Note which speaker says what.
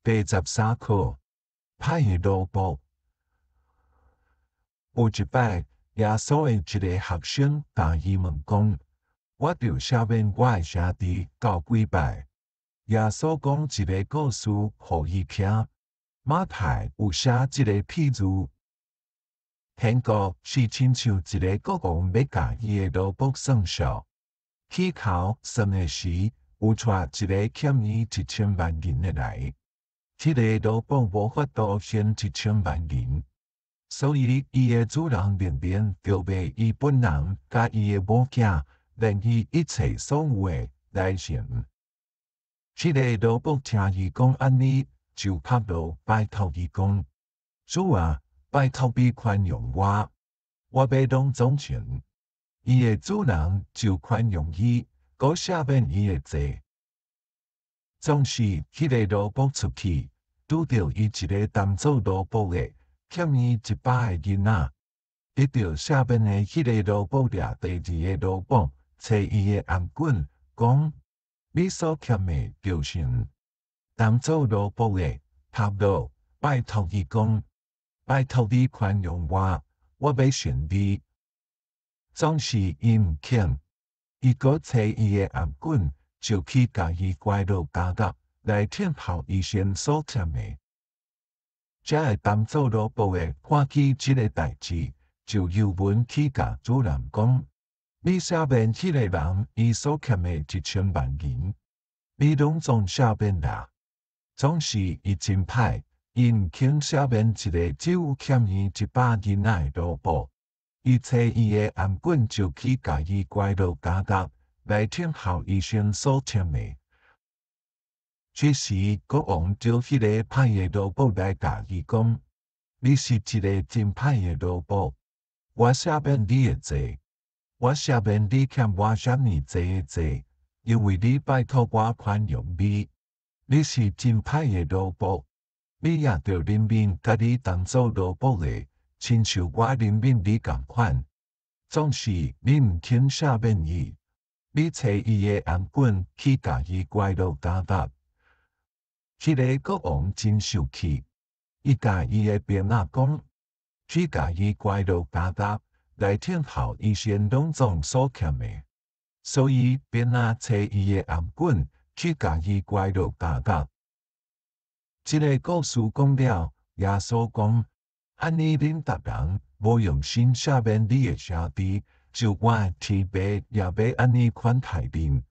Speaker 1: 第十三課，歹的奴僕。有一擺，耶穌的一个學生共伊問講：我著赦免我的兄弟到幾擺？耶穌講一个故事予伊聽。馬太有寫這个譬喻：天國是親像一个國王欲共伊的奴僕算數。起頭算的時，有帶一个欠伊一千萬銀的來。這个奴僕無法度還一千萬銀，所以伊的主人命令著賣伊本人佮伊的某囝，連伊一切所有的來還。這个奴僕聽伊講按呢，就仆落拜託伊講：主啊，拜託你寬容我，我欲攏總還。伊的主人就寬容伊，閣赦免伊的債。總是，彼个奴僕出去，拄著伊一个同做奴僕的，欠伊一百个銀仔。得著赦免的彼个奴僕掠第二个奴僕，揣伊的頷頸，講：你所欠的著還。同做奴僕的，仆落拜託伊講：拜託你寬容我，我欲還你。總是伊毋肯，伊閣揣伊的頷頸，就去共伊關落監獄來聽候伊還所欠的。這个同做奴僕的看見這个代誌，就憂悶去共主人講：你赦免彼个人伊所欠的一千萬銀，你攏總赦免啦。總是伊真歹，伊毋肯赦免一个只有欠伊一百銀仔的奴僕。伊揣伊的頷頸就去共伊關落監獄來聽候伊還所欠的。這時國王召彼個歹的奴僕來共伊講：你是一个真歹的奴僕，我赦免你的債，我赦免你欠我遮爾濟的債，因為你拜託我寬容你。你是真歹的奴僕，你也著憐憫佮你同做奴僕的，親像我憐憫你仝款。總是你毋肯赦免伊，你揣伊的頷頸去共伊關落監獄。彼个國王真受氣，伊共伊的兵仔講：去共伊關落監獄，來聽候伊還攏總所欠的。所以兵仔揣伊的頷頸去共伊關落監獄。這个故事講了，耶穌講：按呢恁逐人無用心赦免你的兄弟，就我的天父也欲按呢款待恁。